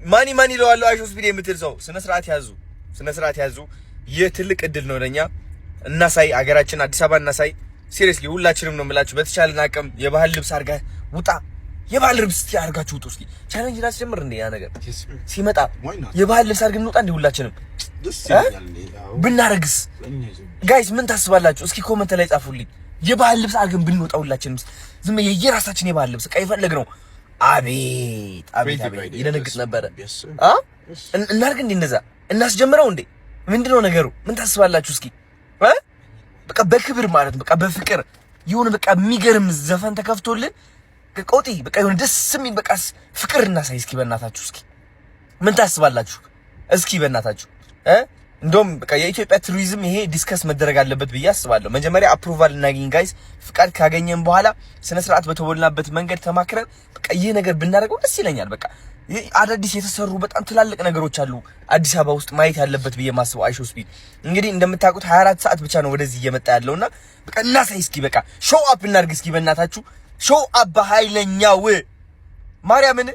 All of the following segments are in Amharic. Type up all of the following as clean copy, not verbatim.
Money money ይለዋለሁ። አይሾ ስፒድ የምትል ሰው ስነ ስርዓት ያዙ፣ ስነ ስርዓት ያዙ። ይህ ትልቅ እድል ነው ለኛ። እናሳይ፣ አገራችን አዲስ አበባ እናሳይ። Seriously ሁላችንም ነው የምላችሁ። በተቻለን አቅም የባህል ልብስ አድርገህ ውጣ። የባህል ልብስ እስኪ አድርጋችሁ ውጡ። እስኪ challenge ላስጀምር እንዴ? ያ ነገር ሲመጣ የባህል ልብስ አድርገን እንውጣ እንዴ? ሁላችንም ብናረግስ guys ምን ታስባላችሁ? እስኪ comment ላይ ጻፉልኝ። የባህል ልብስ አድርገን ብንወጣ ሁላችንም ዝም የየራሳችን የባህል ልብስ በቃ የፈለግነው። አቤት አቤት አቤት፣ ይደነግጥ ነበረ። አ እናርግ እንዴ? እንደዛ እናስጀምረው እንዴ? ምንድነው ነገሩ? ምን ታስባላችሁ? እስኪ በቃ በክብር ማለት በቃ በፍቅር የሆነ በቃ የሚገርም ዘፈን ተከፍቶልን ቀውጢ በቃ የሆነ ደስ የሚል በቃ ፍቅር እናሳይ እስኪ በእናታችሁ። እስኪ ምን ታስባላችሁ? እስኪ በእናታችሁ እንደውም በቃ የኢትዮጵያ ቱሪዝም ይሄ discuss መደረግ አለበት ብዬ አስባለሁ። መጀመሪያ approval እናገኝ guys። ፍቃድ ካገኘን በኋላ ስነ ስርዓት በተሞላበት መንገድ ተማክረን በቃ ይህ ነገር ብናደርገው ደስ ይለኛል። በቃ አዳዲስ የተሰሩ በጣም ትላልቅ ነገሮች አሉ አዲስ አበባ ውስጥ ማየት ያለበት ብዬ ማስበው። አይሾ ስፒድ እንግዲህ እንደምታውቁት 24 ሰዓት ብቻ ነው ወደዚህ እየመጣ ያለውና በቃ እናሳይ እስኪ፣ በቃ show up እናድርግ እስኪ በእናታችሁ፣ show up በኃይለኛው። ማርያምን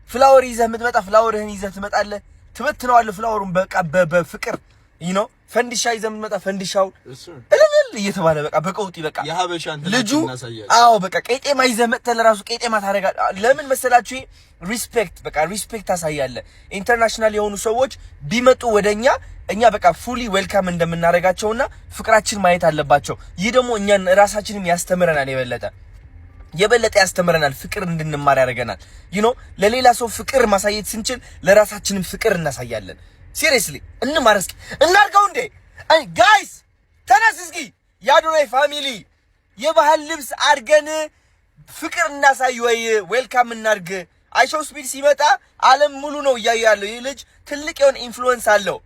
flower ይዘህ የምትመጣ flower ህን ይዘህ ትመጣለህ። ትበትነዋለህ flower ኡን በቃ በፍቅር፣ ፈንዲሻ ይዘህ የምትመጣ ፈንዲሻው እልል እየተባለ በቃ በቀውጢ በቃ ልጁ አዎ በቃ ቄጤማ ይዘህ መጥተህ ለራሱ ቄጤማ ታደርጋለህ። ለምን መሰላችሁ? Respect፣ በቃ respect ታሳያለህ። International የሆኑ ሰዎች ቢመጡ ወደኛ እኛ በቃ fully welcome እንደምናደርጋቸውና ፍቅራችን ማየት አለባቸው። ይህ ደግሞ እኛን ራሳችንም ያስተምረናል፣ የበለጠ የበለጠ ያስተምረናል። ፍቅር እንድንማር ያደርገናል። ለሌላ ሰው ፍቅር ማሳየት ስንችል ለራሳችንም ፍቅር እናሳያለን። Seriously እንማር እስኪ፣ እናድርገው እንዴ guys፣ ተነስ እስኪ የአዶናይ family፣ የባህል ልብስ አድርገን ፍቅር እናሳይ ወይ welcome እናድርግ። አይሾው ስፒድ ሲመጣ ዓለም ሙሉ ነው እያየ ያለው። ይህ ልጅ ትልቅ የሆነ influence አለው፣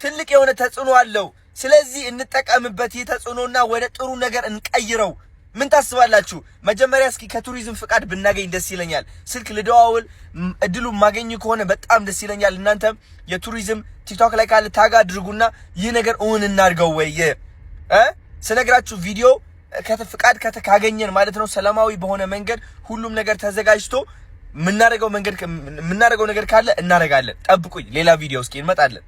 ትልቅ የሆነ ተጽዕኖ አለው። ስለዚህ እንጠቀምበት፣ ይህ ተጽዕኖና ወደ ጥሩ ነገር እንቀይረው። ምን ታስባላችሁ? መጀመሪያ እስኪ ከቱሪዝም ፍቃድ ብናገኝ ደስ ይለኛል። ስልክ ልደዋውል፣ እድሉ ማገኝ ከሆነ በጣም ደስ ይለኛል። እናንተም የቱሪዝም ቲክቶክ ላይ ካለ tag አድርጉና ይህ ነገር እውን እናድርገው ወይ ስነግራችሁ ቪዲዮ ፍቃድ ካገኘን ማለት ነው፣ ሰላማዊ በሆነ መንገድ ሁሉም ነገር ተዘጋጅቶ የምናደርገው መንገድ የምናደርገው ነገር ካለ እናደርጋለን። ጠብቁኝ፣ ሌላ ቪዲዮ እስኪ እንመጣለን።